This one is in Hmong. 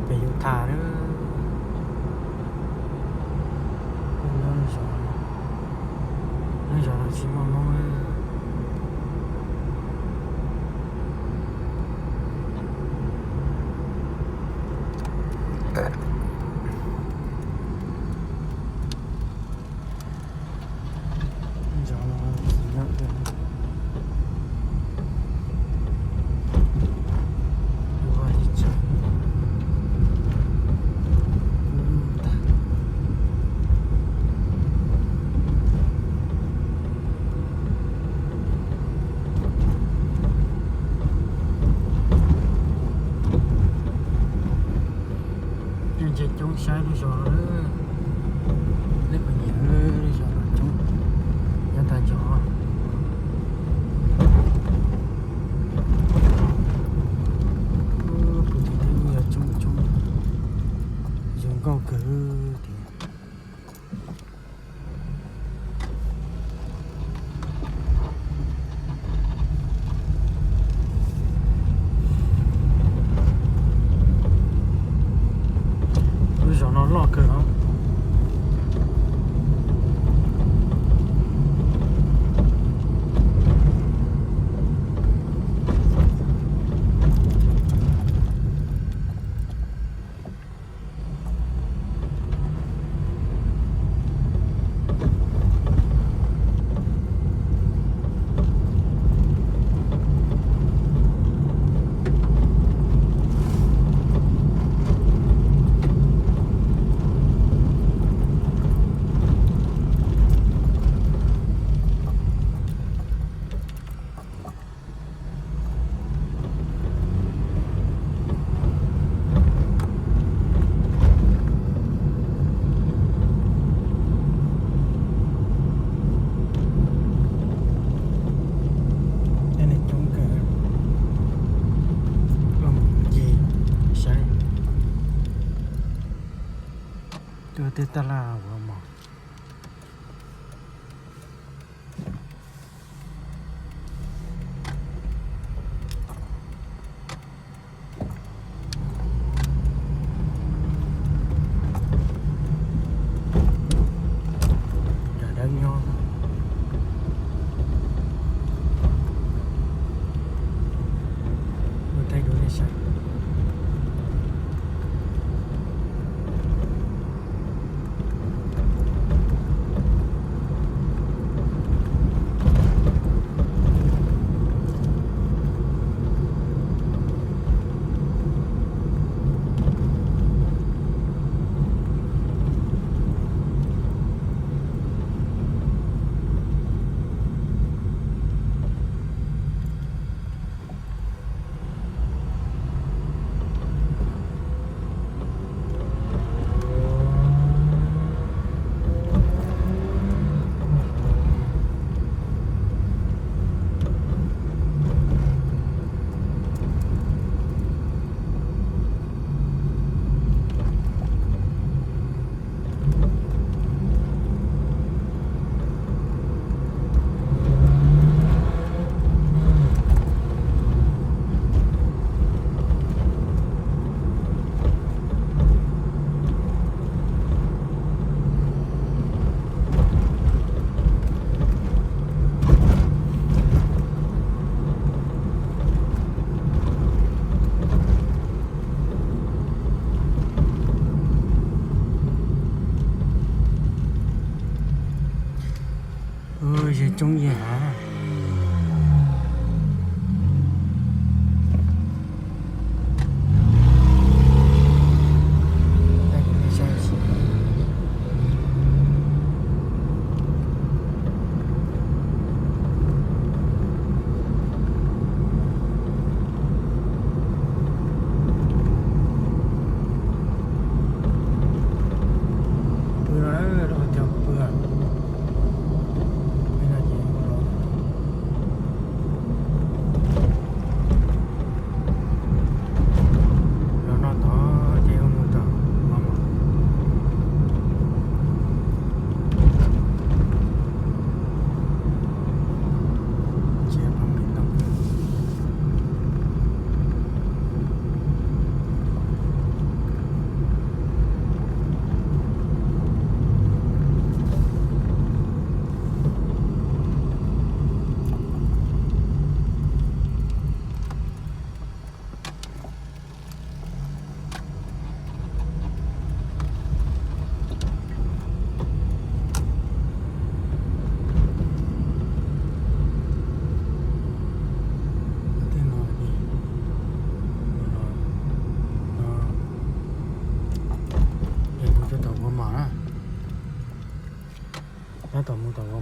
Pem Utah na. Lub zos no tsis muaj Hmoob. Ntshe coob saib lub zos no. Leb kuv nyiam lub zos no coob, nyob tag nrho. Kuv tus tib yog coob coob, zoo nkauj kawg tiag. Lub zos no loj kawg os. Tej neeg coob kawg, tuaj mus ncig saib. Tuaj tej taj laj ua mov. Cov dawb nyob, ua thaij dua nej saib. Yawg coob yawg hav. Pw no, lawv cov pw, pw no ces ua los Mus tom